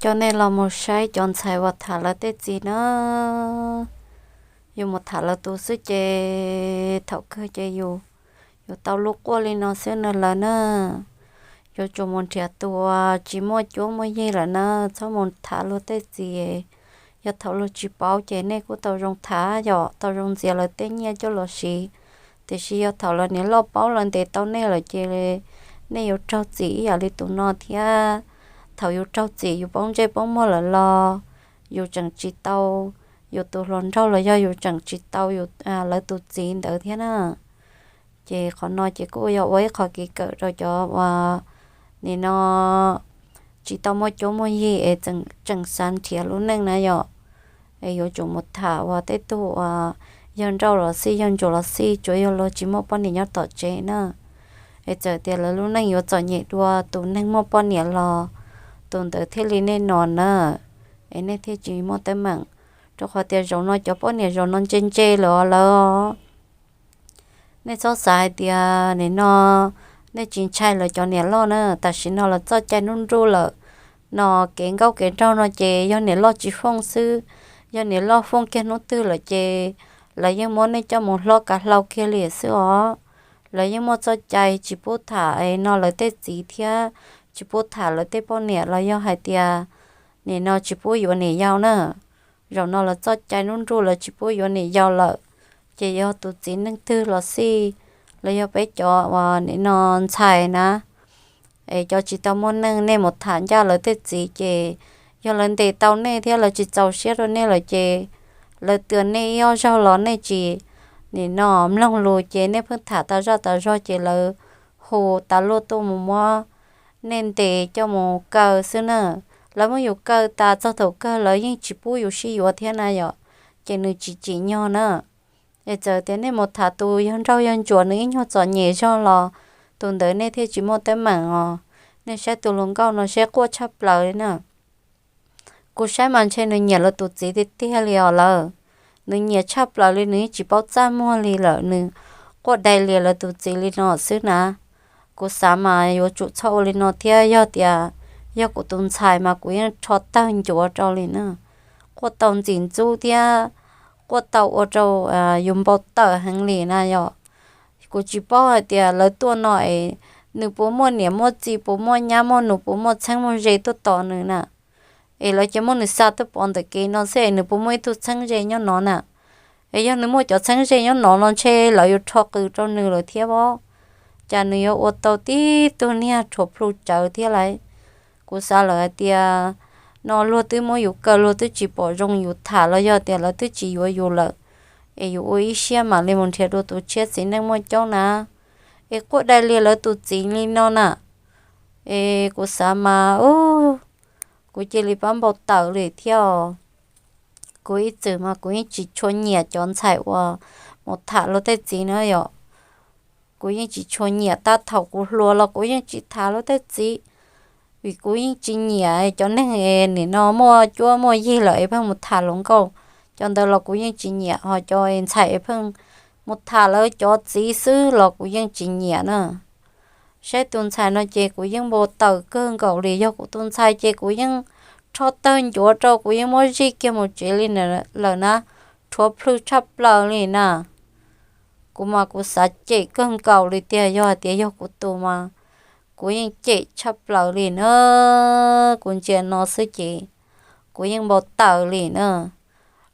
Coj nej los mus saib cov ntxhais uas tham lawv tej txiv na. Yus mus tham lawv tus xwb ces thaum kawg ces yus, yus tau lub quaj li no xwb no lawm na. Yuav tsum mus nrhiav tus uas tsis muaj cuab muaj yig lawm na, txhob mus tham luag tej txiv. Yog thaum luag tsis paub ces nej kuj tau zoo tham yom, tau zoo ntxias lawv tej nyiaj coj los siv. Tiam sis yog thaum lawv niam loj paub lawv ntes tau nej lawm ces nej yuav raug txim ib yam li tus no thiab. Thaum yus raug txim yus poob ntsej poob muag lawm los yus tseem tsis tau yus tus hluas nraug los yog yus tseem tsis tau yus, lawv tus txiv ntawd thiab na. Ces qhov no ces kuj yog ua ib qho kev kawm rau cov uas nim no tsis tau muaj cuab muaj yig es tseem xav nrhiav lub neej na yom. Es yuav tsum mus tham uas tej tug uas yog nrauj los xij, yog ntsuag los xij, tsuas yog luag tsis muaj poj niam nyob tom tsev na. Es txawm tias lawv lub neej yuav txom nyem dua tus neeg muaj poj niam los tus ntawd thiaj li nej no na, es nej thiaj tsis muaj teeb meem. Rau qhov tias zaum no cov poj niam zaum no ntse ntse lawm os lawv. Nej txhob xav hais tias nim no nej tsis ntshai lawv cov niam loj na, tam sim no lawv txoj cai nruj nruj lawm. No kev nkauj kev nraug no ces yog niam loj tsis fooj xwb, yog niam loj fooj kiag hnub twg lawm ces lawv yeej muab nej coj mus hlob kav hlau kiag li xwb os. Lawv yeej muaj txoj cai tsis pub tham no lawv tej txiv thiab tsis pub tham lawv tej poj niam los yog hais tias nim no tsis pub yuav niam yau na. Zaum no lawv txoj cai nruj nruj lawv tsis pub yuav niam yau lawm, ces yog tus txiv neej twg los xij, los yog peb cov uas nim no ntxhais na, es cov tsis tau muaj neej nej mus tham ncaj lawv tej txiv ces yog lawv ntes tau nej thiab lawv tsis txaus siab rau nej lawm ces lawv txia nej ib ob zaug los nej tsis nim no mloog lus ces nej pheej tham tas zaj tas zog ces lawv hu tas luaj tuaj mus muab nej ntes coj mus kaw xwb na. Lawv muab yus kaw tas txog thaum kawg lawv yeej tsis pub yus sib yuav thiab na yom, ces nws tsis tsim nyog na. Es txawm tias nej mus tham tus yog nrauj yog ntsuag nws ib nyuag txom nyem zog los tus ntawd nej thiaj tsis muaj teeb meem os. Nej saib tus hluas nkauj no seb quaj tshaj plaws li na. Kuv saib mas ntshe nws nyiam lawv tus txiv tiag tiag li os lawm. Nws nyiam tshaj plaws li, nws yeej tsis paub txaj muag li lawm, nws quaj dai lias lawv tus txiv li no xwb na. Kuv xav mas yuav tsum txhob ua li no thiab, yog tias yog kuv tus ntxhais mas kuv yeej rho tawg ncuav rau li na. Quaj tau ntxim ntxub thiab quaj tau ua rau yus npau taws heev li na yom. Kuv tsis paub hais tias lawv tuaj no es nws puas muaj niam muaj txiv, puas muaj nyab muaj nus, puas muaj txheeb muaj ze tuaj tos nws na. Es lawv cia muab nws xa tuaj pov ntawm kev no xwb es nws puas muaj ib tug txheeb ze nyob no na. Es yog nws muaj cov txheeb ze nyob no los ntshe lawv yuav rho qws rau nws lawm thiab os. Cas nws yuav ua tau tib tug niag rhuav plhu tsawv thiab lauj. Kuv xav lawm hais tias no luag twb muab yus kaw, luag twb tsis pom zoo yus tham los yog tias lawv twb tsis yuav yus lawm, es yus ua ib siab mam li mus nrhiav dua tus tshiab txiv neej muaj coob na. Es quaj dai lias lawv tus txiv li no na. Es kuv xav mas, u, kuv cia li pab npau taws li thiab os. Kuv ib txwm mas kuv yeej tsis tshua nyiam cov ntxhais uas mus tham luag tej txiv na yom. Kuv yeej tsis tshua nyiam, tab thaum kuv hluas los kuv yeej tsis tham luag tej txiv, vim kuv yeej tsis nyiam cov neeg es nim no muaj cuab muaj yig lawm es pheej mus tham hluas nkauj, cov ntawd los kuv yeej tsis nyiam, ho cov es ntxhais es pheej mus tham lawv cov txiv xwb los kuv yeej tsis nyiam na. Saib tus ntxhais no ces kuv yeej npau taws kawg nkaus li, yog kuv tus ntxhais ces kuv yeej rho tawg ncuav rau, kuv yeej muab zij kiag mus tsev li lawm na, rhuav plhu tshaj plaws li na. Kuv mas kuv xav cem kawg nkaus li tiag, yog hais tias yog kuv tus mas kuv yeej cem tshaj plaws li na. Kuv ntsia no xwb ces kuv yeej npau taws li na.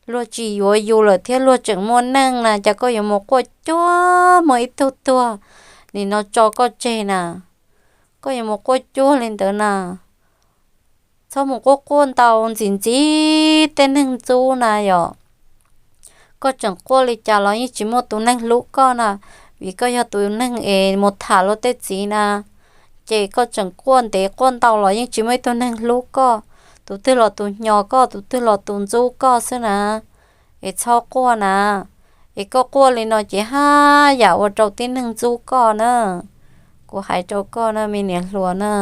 Luag tsis yuav yus lawm thiab luag tseem muaj neej na, cas koj yuav mus quaj cuag muaj ib tug tuag nim no tso koj tseg na? Koj yuav mus quaj cuag li ntawd na? Txhob mus quaj quaj ntau ntxim ntxim tej neeg ntxub na yom. Koj tseem quaj li cas los yeej tsis muaj tus neeg hlub koj na, vim koj yog tus neeg es mus tham luag tej txiv na. Ces koj tseem quaj ntev quaj ntau los yeej tsis muaj ib tug neeg hlub koj, tus twg los tus hnyos koj, tus twg los tus ntxub koj xwb na. Es txhob quaj na. Es koj quaj li no ces haj yam ua rau tib neeg ntxub koj na. Kuv hais rau koj na me niam hluas na,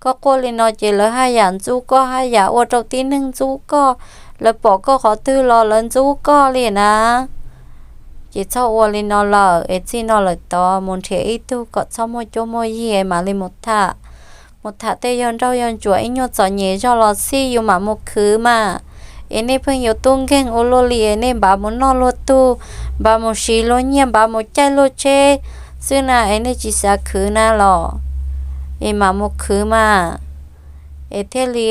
koj quaj li no ces lawv haj yam ntxub koj, haj yam ua rau tib neeg ntxub koj. Lawv pom koj qhov twg los lawv ntxub koj li na. Ces txhob ua li no lawm, es txij no lawm tod mus nrhiav ib tug kom txhob muaj cuab muaj yig mam li mus tham. mus tham tej yog nrauj yog ntsuam ib nyuag txom nyem zog los xij yus mam mus khwv mas. Es nej pheej yuav tub nkeeg ua luaj li es nej npaj mus noj luag tug, npaj mus siv luag nyiaj, npaj mus caij luag tsheb xwb na es nej tsis xav khwv na los? Es mam mus khwv mas. Es thiaj li,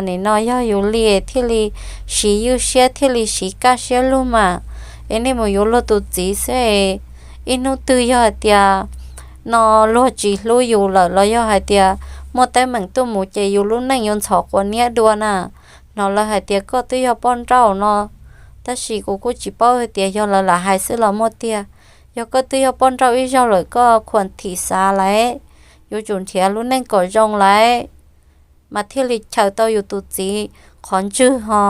nim no yog yus li thiaj li siv ywj siab thiaj li siv kaj siab lug mas. Es nej mus yuav luag tus txiv xwb es ib hnub twg yog hais tias no luag tsis hlub yus lawm los yog hais tias muaj teeb meem tuaj mus ces yus lub neej yuav ntxhov quav niab dua na. Hnov lawv hais tias koj twb yog poj nrauj no, tab sis kuv kuj tsis paub hais tias yog lawv lam hais xwb los muaj tiag. Yog koj twb yog poj nrauj ib zaug lawm koj khuam thim xav lawm, yuav tsum nrhiav lub neej kom zoo lawm, mas thiaj li chaws tau yus tus txiv qhov ntswg ho.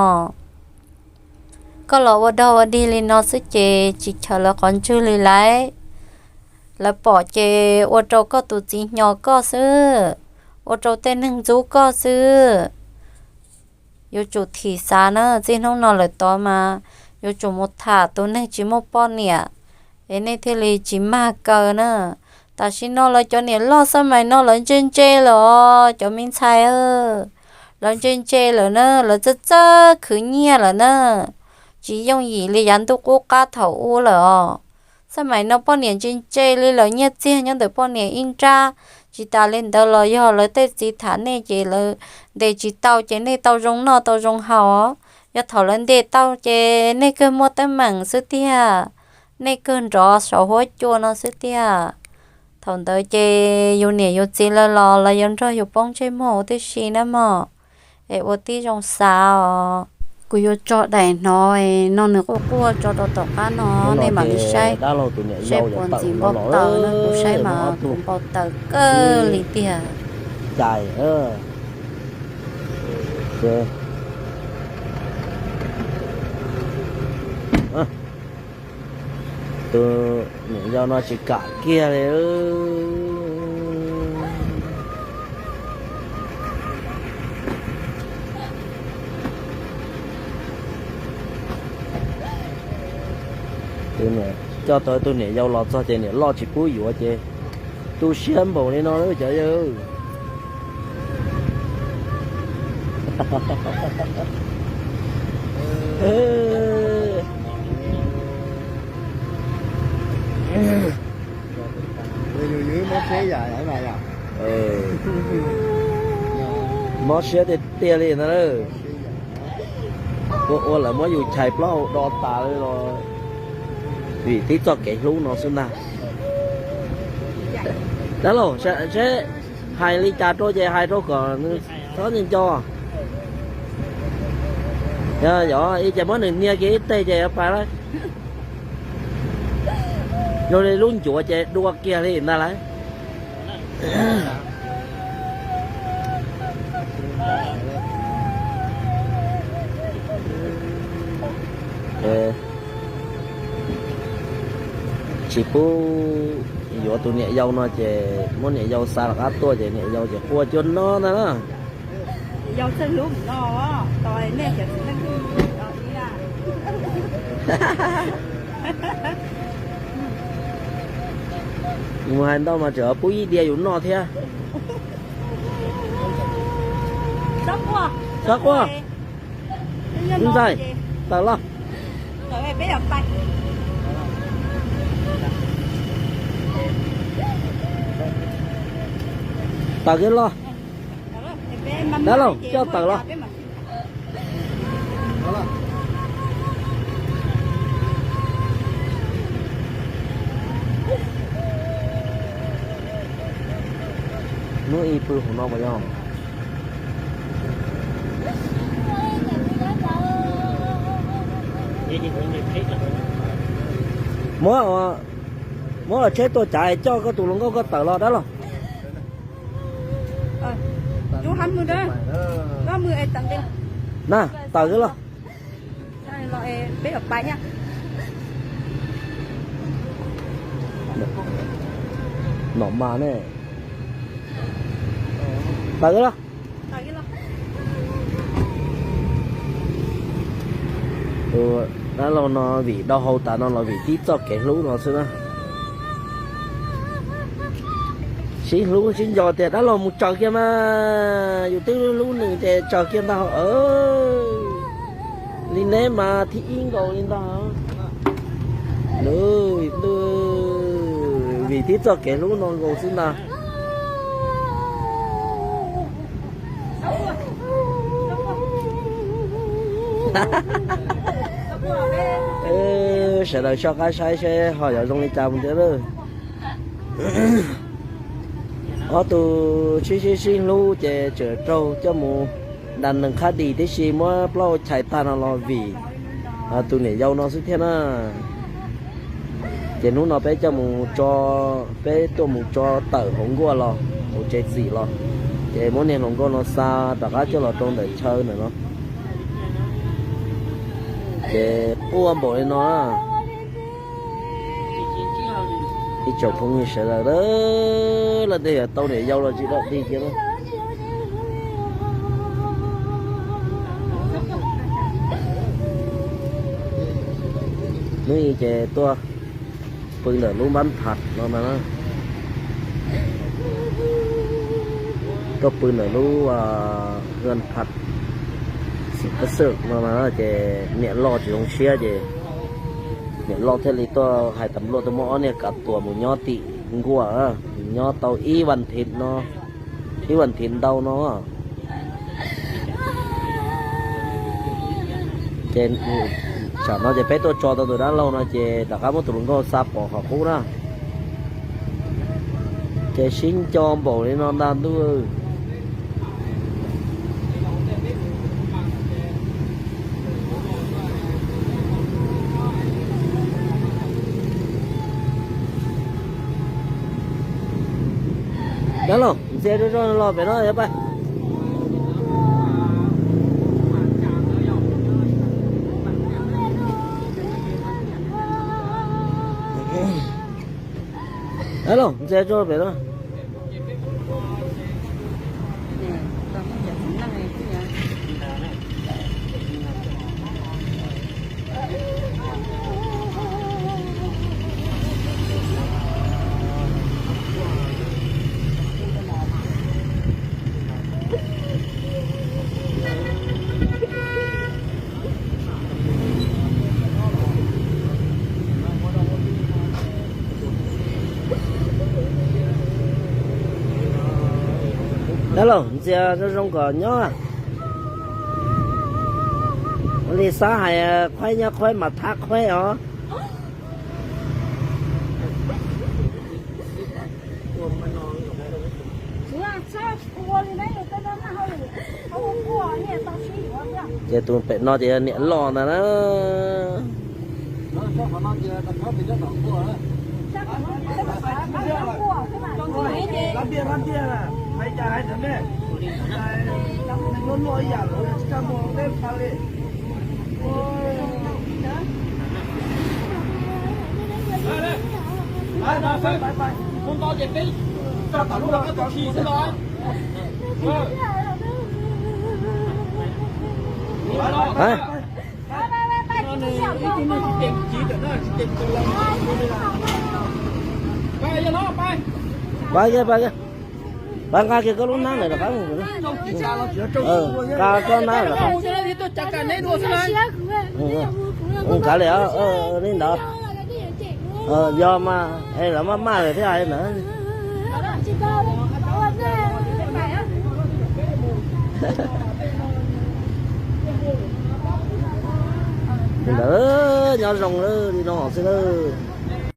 Koj los ua dog ua dig li no xwb ces tsis chaws lawv qhov ntswg li lawm. Lawv pom ces ua rau koj tus txiv hnyos koj xwb, ua rau tej neeg ntxub koj xwb. Yuav tsum thim xav na, txij hnub no lawm tod mas yuav tsum mus tham tus neeg tsis muaj poj niam, es nej thiaj li tsis mag kaw na. Tam sim no lawv cov niam loj xab mais no lawv ntse ntse lawm os cov me ntxhais, lawv ntse ntse lawm na, lawv txawj txawj khwv nyiaj lawm na, tsis yooj yim li yav ntuj qub qab thaum ub lawm os. Xab mais no poj niam ntse ntse li lawm, nyiaj txiag nyob ntawm poj niam ib nrab, tsis tas li ntawd los yog lawv tej txiv tham nej ces lawv ntes tsis tau ces nej tau zoo noj tau zoo haus. Yog thaum lawv ntes tau ces nej kawg muaj teeb meem xwb tiag, nej kawg nrov saum huab cua no xwb tiag. Thaum ntawd ces yus niam yus txiv lawv los lawv yuav nrog yus poob ntsej muag huv tib si na mog. Es ua tib zoo xav os. Kuv yuav tso daim hnov no nws quaj quaj tso rau tom qab no, nej mam li saib, saib puas ntxim npau taws na, kuv saib mas kuv npau taws kawg li tiag. Tus niam yau no tsis kam kiag li. Coj tau tus niam yau los txog ces niam loj tsis pub yuav ces tu siab npaum li no lawm cov yawg. Mob siab tiag tiag li ntag. Ua ua lawv muab yus chais plaub hau do tas li los vim tib txoj kev hlub no xwb ntag. Dab laug, seb hais li cas rau ces hais rau kom nws txhob nco nco. Yog ib ces muab nws hnia kiag ib teg ces yuav pais lawm. Zoo li lub ncuav ces dua kiag li ntag lauj. Tsis pub yuav tus niam yau no ces muab niam yau xa rov qab tuaj ces niam yau ces quaj cuag no ntag na. Mus hais ntau mas tseem pub ib diav yus noj thiab. Txhob quaj, ntxhais, tawm los. Tawm kiag los. Dab laug, coj tawm los. Hnub ib pw hauv no puas yog? Muab, muab los tsheb tuaj cav coj koj tus hluas nkauj koj tawm los dab laug. Na, tawm kiag los. Nom mas ne. Tawm kiag los. Tus dab laug no vim dau hau tas no los vim tib txoj kev hlub no xwb na. Sib hlub sib nco tias dab laug mus tsaws kiag mas, yus twb hlub nws ces tsaws kiag ntag. Li neb mas thib ib nkaus li ntag. Vim tib txoj kev hlub no nkaus xwb ntag. Sawv daws soj qab saib seb ho yuav zoo li cas mus ntxiv lawm. Ob tug sib sib sib hlub ces tseem raug coj mus da neeg khab dis tib si, muab plaub chais tag no los vim tus niam yau no xwb thiab na. Ces hnub no peb coj mus tso, peb tuaj mus tso tawm hauv nkuaj los, hauv tsev txim los, ces muab niag hluas nkauj no xa rov qab coj los rau ntawm chaw ntawm no. Ces quaj npaum li no. Ib tsoom phooj ywg sawv daws, leej twg yog tau niam yau los tsis dog dig kiag. Hnub i ces tuaj pw ntawm lub npab phaj no na, tuaj pw ntawm lub hwj phaj xim pab xwm no na, ces niam loj tsis zoo siab ces niam loj thiaj li tuaj hais tas npluaj tuaj muab ob niag kav tuam mus nyob tim nkuaj, mus nyob tau ib vas thiv no, ib vas thiv ntau no. Ces tsam no ces peb tuaj tso tau tus dab laug no ces rov qab muab tus hluas nkauj xa pov qhov qub na. Ces sib nco npaum li no ntag ntuj. Dab laug, ntxias zoo zoo los pem no yog pab. Dab laug, ntxias zoo pem no. Dab laug, ntxias zoo zoo kom nyob. Ua li xav hais qhuaib nyob qhuaib mas thab qhuaib os. Ces tus pem no ces yog niam loj ntag na. Pab kiag, pab kiag. Pab nqa kiag koj lub hnab ntawm rov qab mus. Nqa koj hnab rov qab. Nqa li, li ntawd. Yog mas es lawv maj maj lawm thiab hais ntawd. Li ntawd, nyob zoo li no xwb lawm.